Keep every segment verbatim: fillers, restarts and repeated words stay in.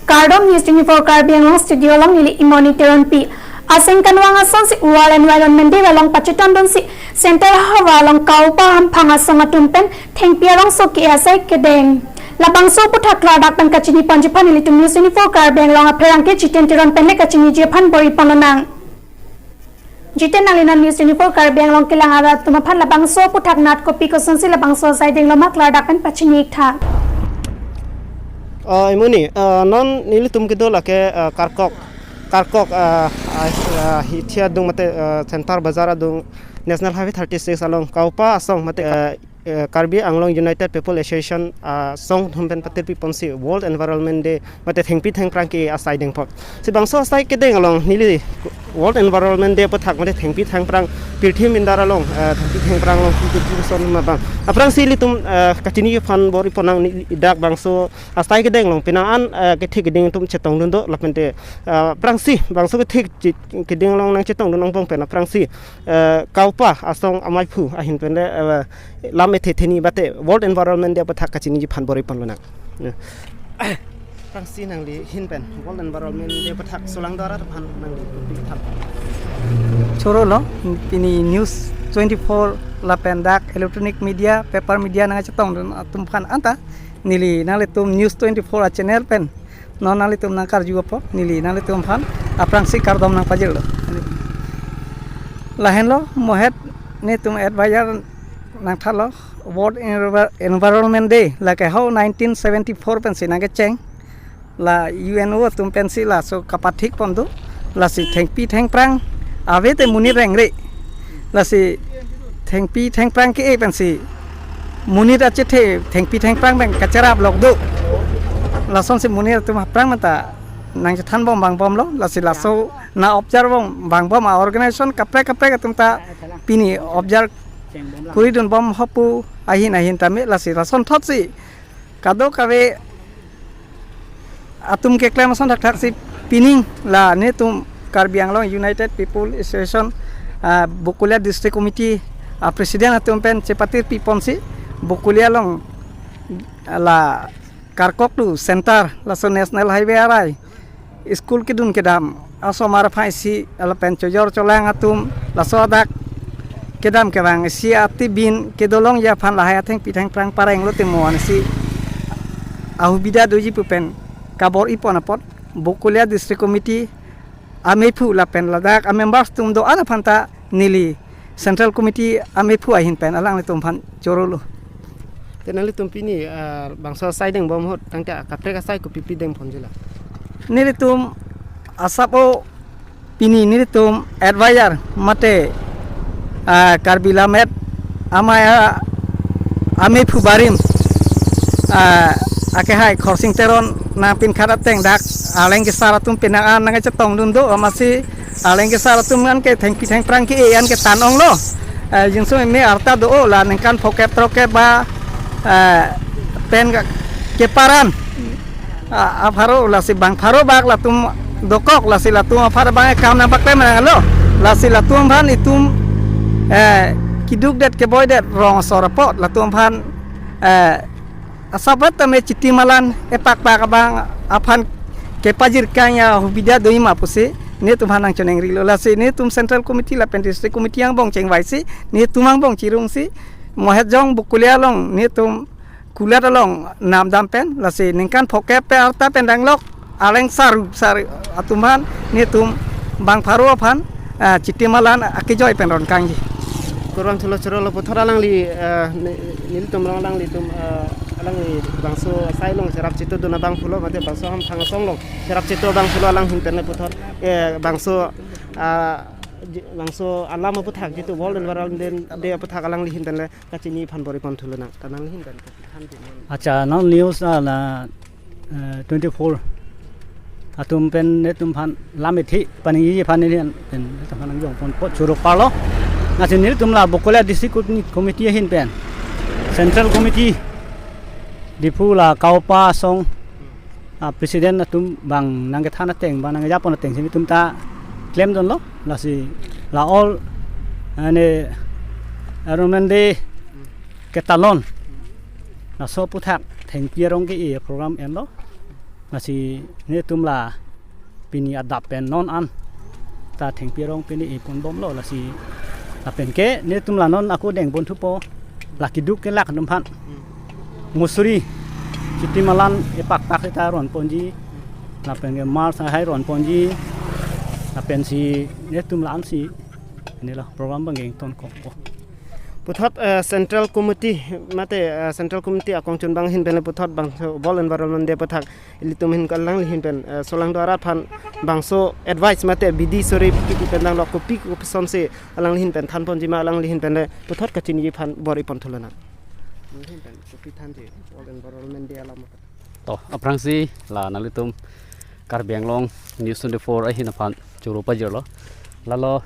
Kardom News twenty-four Karbi Anglong studio along neli Imoni Teronpi. Aseng kanvang asonsi World Environment Day along pachetongdunsi Central Havar along Kaupa Hamphang asong atum pen thengpi arongso ke-e asai kedeng. Labangso aputhak klardak pen kachini ponji aphan nelitum News twenty-four Karbi Anglong apherangke Jiten Teron pen le kachiniji aphan bor-i ponlonang. Jiten, nangli non News twenty-four Karbi Anglong kelang arat atum aphan labangso aputhak nat kopi, kosonsi labangso asai denglo ma, klardak pen pachini iktha. Ah, Imoni, ah, non nelitum kedo lake, ah, Karkok, Karkok, ah, ah, ah, hithi adung mate, ah, Center Bazar adung National Highway thirty-six along Kaupa asong mate, ah, eh, Karbi Anglong United People Association, ah, asong atum pen patirpi ponsi World Environment Day mate thengpi thengphrang ke-e asai dengpon. Si bangso asai kedeng along neli World Environment Day aputhak mate thengpi thengphrang pirthe mindar along, eh, thengpi thengphrang along ki ki son ma bang. Aphrangsi ilitum, eh, kachini aphan bor-i ponnang, neli dak bangso asai kedeng along penang an, eh, kethe keding atum chetongdun do lapente, eh, aphrangsi bangso kethe chi-, keding along nangchetongdun angbong pen aphrangsi, eh, Kaupa asong amaiphu ahin pen le, eh, lam ethe theni bate World Environment Day aputhak kachiniji aphan bor-i ponlonang. Ya. Aphrangsi nangli ahin pen World Environment Day aputhak solangdo arat aphan nangli kopi thap. Chorolo, pini News twenty-four lapen dak electronic media, paper media nangchetongdun atum aphan anta, neli nanglitum News twenty-four a-channel pen non nanglitum nangkarju apot neli nanglitum aphan aphrangsi kardom nangpajirlo. Lahenlo, mohet netum advisor nangthanlo, World Envir-, Environment Day lake ho nineteen seventy-four pensi nangkecheng. La U N O atum pensi laso kapathik pon do. Lasi thengpi thengphrang ave te monit rengre. Lasi thengpi thengphrang ke-e pensi monit achethe thengpi thengphrang pen kacherap lok do. Lasonsi monit atum aphrang mata nangchethan bom vangbomlo. Lasi laso nang-observe bom vangbom a-organization kaprek kaprek atum ta pini observe koridun bom ho pu ahin ahin tame. Lasi lasonthotsi kadokave atum keklem ason thakthak si pining la netum Karbi Anglong United People Association, ah, Bokolia District Committee, ah, President atum pen chepatirpi ponsi Bokolia along, ah, la Karkok to Center laso National Highway arai school kedun kedam asomar aphan isi lapen chojor cholang atum laso adak kedam kevang isi atibin kedolongji aphan lahai athengpi thengphrang pareng lote mo ansi ahubida doji pu pen kabor-i pon apot Bokolia District Committee ameiphu lapen ladak a-members atum do-an aphan ta neli Central Committee ameiphu ahin pen alanglitum aphan chorolo. Te nanglitum pini, ah, bangso asai dengbom ahut tangka kaprek asai kopipi dengponji la? Nelitum asap o pini nelitum advisor mate, ah, Karbi Lammet Amei a, ameiphu barim, ah, akehai Khorsing Teron nangpinkhat ateng dak arleng kesar atum penang an nangchetongdun do, amatsi arleng kesar atum an ke thengpi thengphrang ke-e an ke tan onglo. Eh, jingsung me arta do-o la ningkan phokep throkep ba, eh, pen ka keparan. Ah, apharo lasi bang pharo bak latum dokok lasi latum aphar bang ekam nangpaklem nanglo. Lasi latum aphan itum, eh, keduk det keboi det rong asor apot latum aphan, eh, asap tame chiti malan epak pak abang aphan kepajir kanya hubida doima pusi netum aphan nangchoningrilo. Lasi netum Central Committee lapen District Committee angbong chengvaisi, netum angbong chirungsi, mohet jong Bokolia along netum kulat along namdam pen, lasi ningkan phokep pe arta pen danglok arleng saru saru atum aphan netum bang pharo aphan, ah, chiti malan akejoi pen ronkangji. Kurvangthulo, chorolo, puthot alangli, eh, ne-, nelitum along alanglitum, eh, alangli bangso asai along cherap chetongdun abangphulo mate bangso hamphang asong along cherap chetong abangphulo alang ahin pen le puthot, eh, bangso, ah, ji-, bangso alam aputhak jitu World Environment Day aputhak alangli ahin pen le kachini aphan bor-i ponthulonang, ta nangli ahin pen. Accha, non news, ah, la, eh, twenty-four atum pen netum aphan lam ethe paningje aphan neli pen netum aphan nangjong ponpo choro parlo. Lasi nelitum la Bokolia District Committee ahin pen Central Committee Diphu la Kaupa asong, ah, President atum bang nangkethan ateng, bang nangjapon ateng si netum ta klemdunlo. Lasi la all, ah, ne Environment Day ketalon laso aputhak thengpi arong ke-e program enlo. Lasi netum la pini adap pen non an ta thengpi arong pini ipon bomlo, lasi lapen ke netum la non ako deng bon thupo, la keduk kelak atum aphan. Musuri, chiti malan epak pak ta ron ponji, lapen ke March ahai ron ponji, lapen si netum la-an si, nilo program abang ingtonkokpo. Puthot, eh, Central Committee, mate, eh, Central Committee akongchun abang ahin pen le puthot bangso World Environment Day aputhak ilitum ahin, alangli ahin pen, eh, solangdo arat aphan bangso advice mate bidi suri kiti pen danglo, kopi kopi asonsi alangli ahin pen than ponji ma, alangli ahin pen le puthot kachiniji aphan bor-i pon thulo nang. Alangli ahin pen kopi thanji World Environment Day alam. To, aphrangsi la nanglitum Karbi Anglong News twenty-four ahin aphan choro pajirlo. Lalo,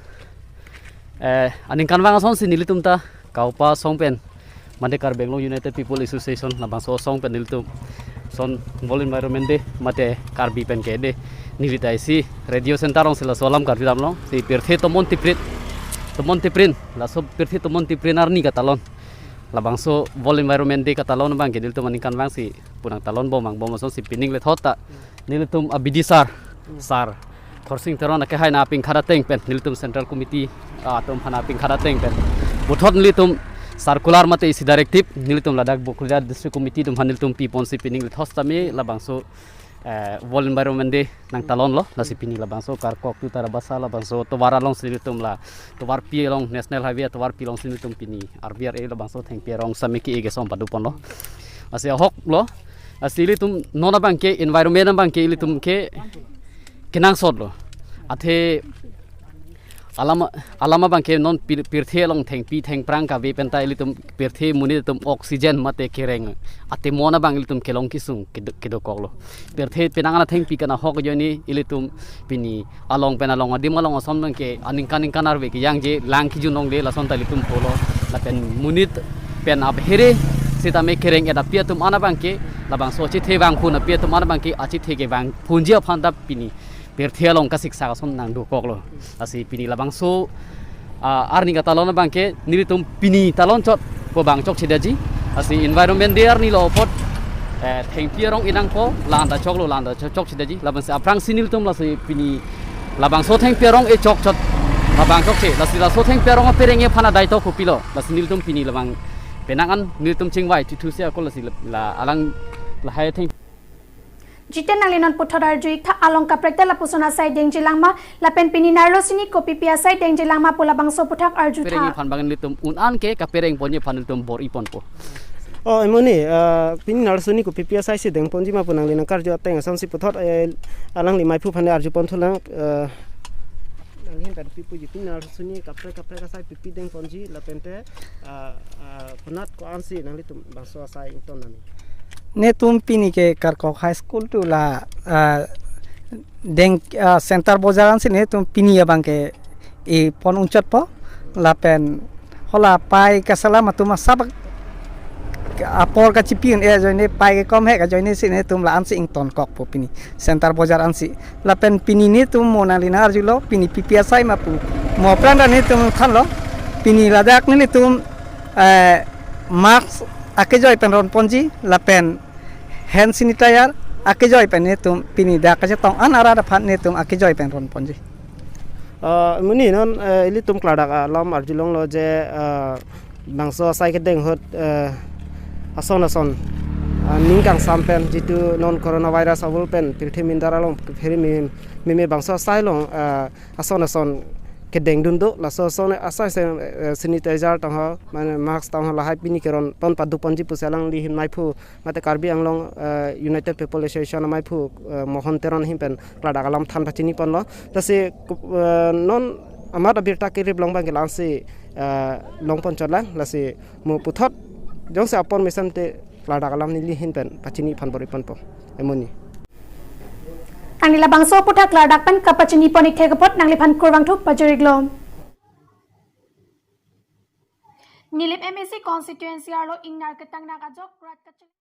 eh, aningkanvang asonsi nelitum ta KAUPA asong pen, mate Karbi Anglong United People Association labangso asong pen nelitum ason World Environment Day mate Karbi pen ke day, neli ta isi radio center alongsi laso alam karjudamlo, si pirthe tomon tiprit, tomon tiprin, laso pirthe tomon tiprin arni katalon. Labangso World Environment Day katalon abang ke nelitum aningkanvangsi punang talon bom angbong asonsi pining lethot ta nelitum abidi sar, sar Khorsing Teron akehai na apingkhat ateng pen, nelitum Central Committee, ah, atum aphan apingkhat ateng pen puthot nelitum circular mate isi directive nelitum ladak Bokolia District Committee atum aphan nelitum piponsi pining lethot tame labangso, eh, World Environment Day nangtalonlo, lasi pini labangso Karkok Tutarabasa labangso tovar alongsi nelitum la tovarpi along, National Highway tovarpi alongsi nelitum pini R B R A labangso thengpi arong sami ke-e kesom paduponlo. Lasi ahoklo. Lasi ilitum non abang ke environment abang ke ilitum ke kenangsotlo. Athe alam, alam abang ke non pir-, pirthe along thengpi thengphrang kave pen ta ilitum pirthe monit atum oxygen mate kereng atemon abang ilitum kelong kesung kedo-, kedokoklo. Pirthe penang an athengpi kanahok ajoine ilitum pini along pen along adim along ason abang ke aningkan ningkan arve kejangje lang kejun longle, lason ta ilitum polo. Lapen monit pen abhere sitame kereng-et api atum an abang ke labangso achethe vangphun api atum an abang ke achethe kevangphunji aphan ta pini pirthe along kasiksak ason nangdokoklo. Lasi pini labangso, ah, arni katalon abang ke nelitum pini talon chot pu bang chokchedaji. Lasi Environment Day arni lo apot, eh, thengpi arong inangpo, landa choklo, landa chok, chokchedaji. Labangsi aphrangsi nelitum lasi pini labangso thengpi arong echok chot, labang chokche. Lasi laso thengpi arong apereng aphan adai to kopilo. Lasi nelitum pini labang penang an nelitum chingvai thuthusi ako lasi la, la alang lahai theng Jiten nangli non puthot arju-ik tha, along kaprek ta lapuson asai dengjilang ma, lapen pini narlo sini kopipi asai dengjilang ma pu labangso aputhak arju tha. Pereng aphan bang nelitum un an ke kapereng ponji aphan nelitum bor-i ponpo. Oh, emoni, eh, pini narlo sini kopipi asai si deng ponji ma pu nangli nangkarju ateng asonsi puthot, eh, alangli maiphu aphan arju pon thulang, eh, nangli ahin pen pi puji pini narlo sini kaprek kaprek asai pipi deng ponji lapen te, ah, ah, konat ko-ansi nanglitum bangso asai ington nangji? Netum pini ke Karkok High School tu la, ah, deng, ah, Center Bojar ansi netum pini abang ke ipon unchotpo lapen hala pai kasalam atum asap apor kachipi un-e ajoine pai kekom hek ajoine si netum la-ansi ingtonkokpo pini Center Bojar ansi. Lapen pini netum mo nangli nang arjulo, pini pipi asai ma pu. Mo aphrang ta netum thanlo, pini ladak nelitum, eh, mask akejoi pen ron ponji, lapen hand sanitizer akejoi pen netum pini dak kachetong an arat aphan netum akejoi pen ron ponji. Eh, emoni non, eh, ilitum klardak alam arjulonglo je, eh, bangso asai kedeng ahut, eh, ason ason, eh, ning kangsam pen jitu non coronavirus avul pen pirthe mindar along phereme meme bangso asai along, eh, ason ason kedengdun do, laso ason asai se, eh, sanitizer tangho, mane mask tangho lahai pini keron ton padu ponji pusi alangli ahin maiphu mate Karbi Anglong, eh, United People Association amaiphu, eh, Mohon Teron ahin pen klardak alam than pachini ponlo. Lasi, eh, non amat abirta kerip long bang ke la-ansi, eh, long ponchotlang, lasi mo puthot jongsi apor mesen te klardak alam neli ahin pen pachini aphan bor-i ponpo. Emoni. Nangli labangso aputhak klardak pen kapachini pon-ik thek apot nangliphan kurvangthu pajir-iklo. Nilip M A C constituency arlo ingnar ketang nak ajok rat kachel-